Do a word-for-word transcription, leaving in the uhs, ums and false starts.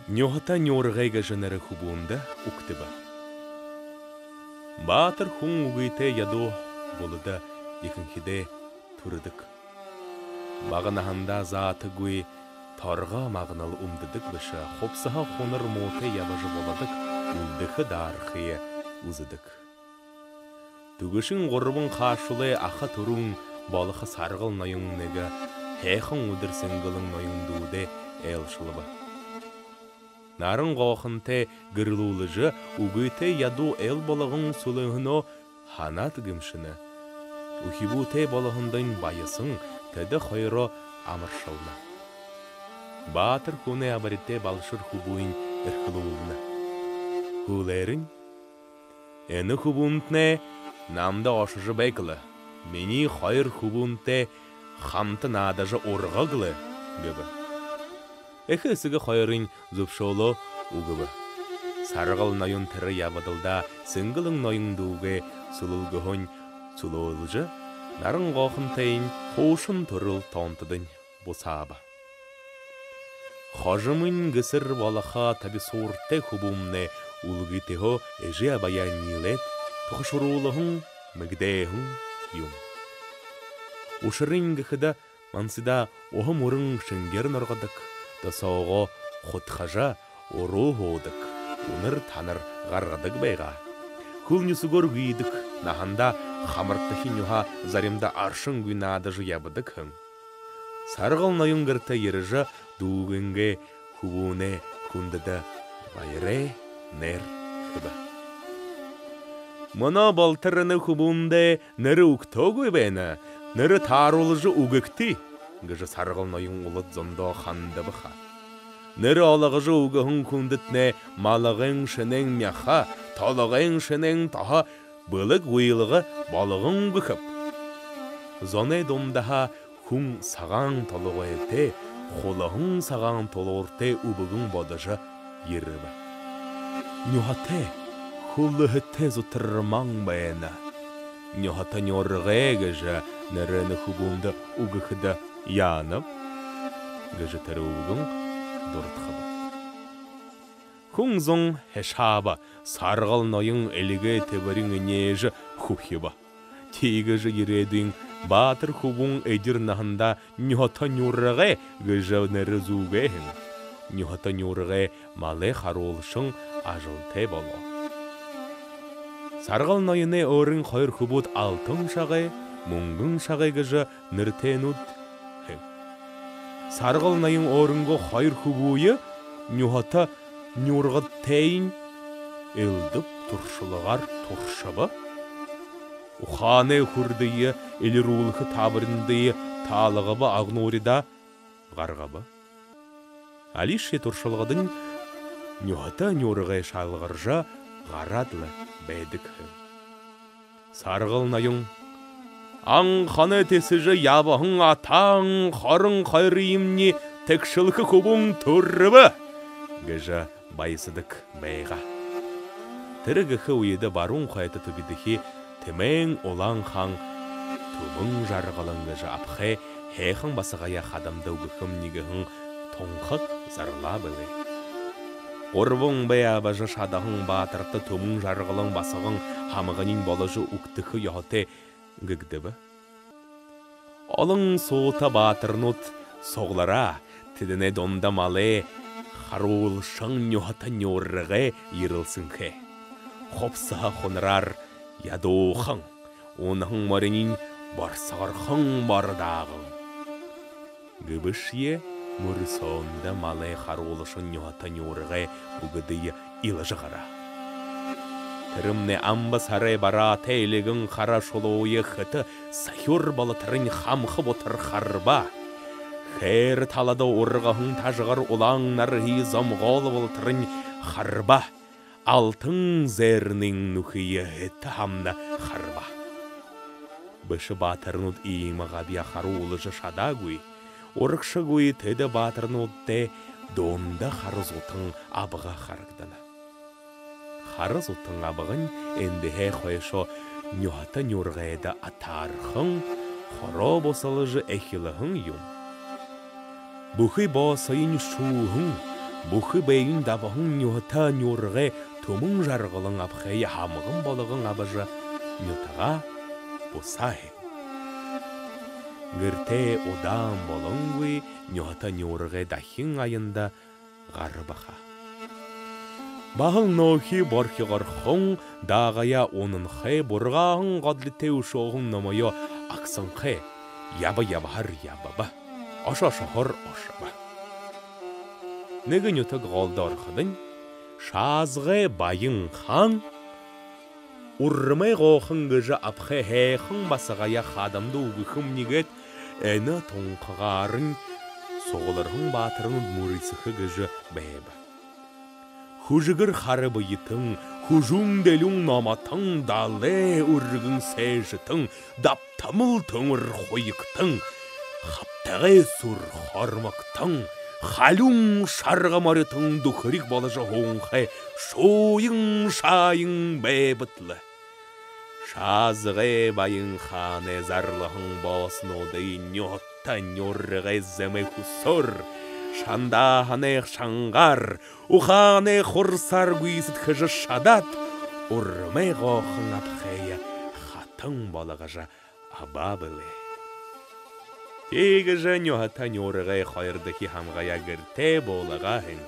Нюһата нюургай гэжэ нэрэ хүбүүндэ үгтэбэ. Баатар хүн үгытэй ядуу булада ехэнхидээ түрэдэг. Бага наһандаа заатагүй торго магнал үмдэдэг бэшэ, хубсаһа хунар муутай ябажа боложодог, үлдэхэ даарахые үзэдэг. Түгэшын гурбан хаашуулай аха түрүүн болохо Саргал ноён нэгэ һайхан үдэр Сэнгэлэн ноён дүүдээ айлшалба. Наран гоохонтой гэрлүүлжэ, үгытэй ядуу айл болгон сүлөөһэнөө һанаад гэмшэнэ. Үхибүүтэй болоһондонь баясан, тэдэ хоёроо амаршална. Баатар хүнэй абаритай балшар хүбүүень эрхэлүүлнэ. Хүлеэрэнь: «Энэ хүбүүнтнай намда ошожо байг лэ, минии хоёр хүбүүнтэй хамта наадажа ургаг лэ», — гэбэ. Эхэ эсэгэ хоёрынь зүбшөөлөө үгэбэ. Саргал ноён тэрэ ябадалдаа Сэнгэлэн ноён дүүгээ сүлэлгэһөөнь сүлөөлжэ, наран гоохонтойнь хуушан түрэл тоонтодонь бусааба. Хожомынь Гэсэр болохо табисууртай хүбүүмнай үлгытэйһөө эжы абаяа ниилээд, тухашаруулһан, мэгдээһэн юм. Ушарынь гэхэдэ, мансыда уһа мүрэн шэнгеэр норгодог, досоогоо худхажа, уруу һуудаг, үнэр танар гаргадаг байгаа. Хүл нюсэгөөр гүйдэг, наһандаа хамартахи нюһаа заримда аршангүй наадажа ябадаг һэн. Саргал ноён гэртээ ерэжэ, дүүгэнгээ хүбүүнэй хүндэдэ баярай найр хэбэ. «Мүнөө болотор энэ хүбүүндээ нэрэ үгтөөгүй байна, нэрэ тааруулжа үгэгты», — гэжэ Саргал ноён улад зондоо хандаба ха. «Нэрэ олгожо үгэһэн хүндэтнай малгайн шэнээн мяха, толгойн шэнээн тоһо, бэлэг үйлгэ болгон үгэхэб. Зоной дундаһаа хүн сагаан толгойтой, хулаһан сагаан тулууртай үбгэн бодожо ерэбэ. Нюһатай, хүлэһэтэй зутарман байна. Нюһата нюургай гэжэ нэрэ энэ хүбүүндэ үгэхэдэ яанаб?» — гэжэ тэрэ үбгэн дурадхаба. Хүн зон хэшааба, Саргал ноён эльгээ тэбэрин энеэжэ хүхибэ. Тиигэжэ ерээдүйн баатар хүбүүн эдир наһандаа Нюһата нюургай гэжэ нэрэ зүүгээ һэн. Нюһата нюургай малай харуулшан ажалтай болоо. Саргал ноёной өөрын хоёр хүбүүд Алтан шагай, Мүнгэн шагай гэжэ нэрэтэйнүүд һэн. Саргал ноён өөрынгөө хоёр хүбүүе нюһата нюургайтайнь элдэб туршалгаар туршаба. Ухаанай хүрдые элирүүлхэ таабаринуудые таалгаба, агнууридаа гаргаба. Алишье туршалгадань нюһата нюургай шалгаржа гараад лэ байдаг һэн. Саргал ноён: «Анханай тэсэжэ ябаһан атаан хорон хоёрыемни тэгшэлхэ хүбүүн түрэбэ», — гэжэ баясадаг байгаа. Тэрэ гэхэ үедэ баруун хойто түбидэхи Тэмээн Улаан хаан Түмэн Жаргалан гэжэ абхай һайхан басагаяа хадамда үгэхэмни гэһэн тунхаг зарлаа бэлэй. Гурбан бэе абажа шадаһан баатарта Түмэн Жаргалан басаган һамганиинь боложо үгтэхэ ёһотой гэгдэбэ. Олон суута баатарнууд суглараа, тэдэнэй дунда малай харуулшан нюһата нюургай ерэлсэнхэй. Хубсаһа хунараар ядуухан, унаһан мориниинь борсогорхон бородоохон. Гэбэшье мүрысөөндэ малай харуулшан нюһата нюургай бүгэдые илажа гараа. Тэрэмнай амба сарай бараатай элигэн хара шулууе хэтэ сахюур болоторынь хамха бутар харба. Хээрэ талада ургаһан тажагар улаан нарһые зомгоол болоторынь харба. Алтан зээрнын нүхые хэтэ хамна харба. Бэшэ баатарнууд иимэ габьяа харуулжа шадаагүй. Урагшагүй тэдэ баатарнуудай дунда хара зутан абга харагдана. Хара зутан абгань эндэһээ хойшо нюһата нюургайда атаархан, хороо бусалжа эхилһэн юм. Бүхы боосоёнь шүүһэн, Бүхы бэеэнь дабаһан нюһата нюургай түмэн жаргалан абхайе һамган болгон абажа, нютагаа бусаа һэн. Гэртээ удаан болонгүй нюһата нюургай дахин аянда гарбаха. Баһал нөөхи борхигорхон, даагаяа унанхай, бургааһан годлитой үшөөһэн номоёо агсанхай, яба ябаһаар ябаба, ошо ошоһоор ошобо. Нэгэ нютаг голдо ороходонь, Шаазгай Баян хаан Урмай Гоохон гэжэ абхай һайхан басагаяа хадамда үгэхэмни гээд, энэ тунхагаарынь сугларһан баатарнууд мүрысэхэ гэжэ байба. Хүжэгэр хара бэетэн, хүжүүн дэлюун номотон, далай үргэн сээжэтэн, дабтамал түмэр хуягтан, хабтагай сүр хормогтон, халюун шарга моритон дүхэриг боложо һуунхай шууян шааян байбад лэ. Шаазгай Баян хаанай зарлаһан бооснуудые нюһата нюургай зэмэй хүсөөр, шандааһанай шангаар, ухаанай хурсаар гүйсэдхэжэ шадаад, Урмай Гоохон абхайе хатан болгожо абаа бэлэй. Тиигэжэ нюһата нюургай хоёрдохи һамгаяа гэртээ буулгаа һэн.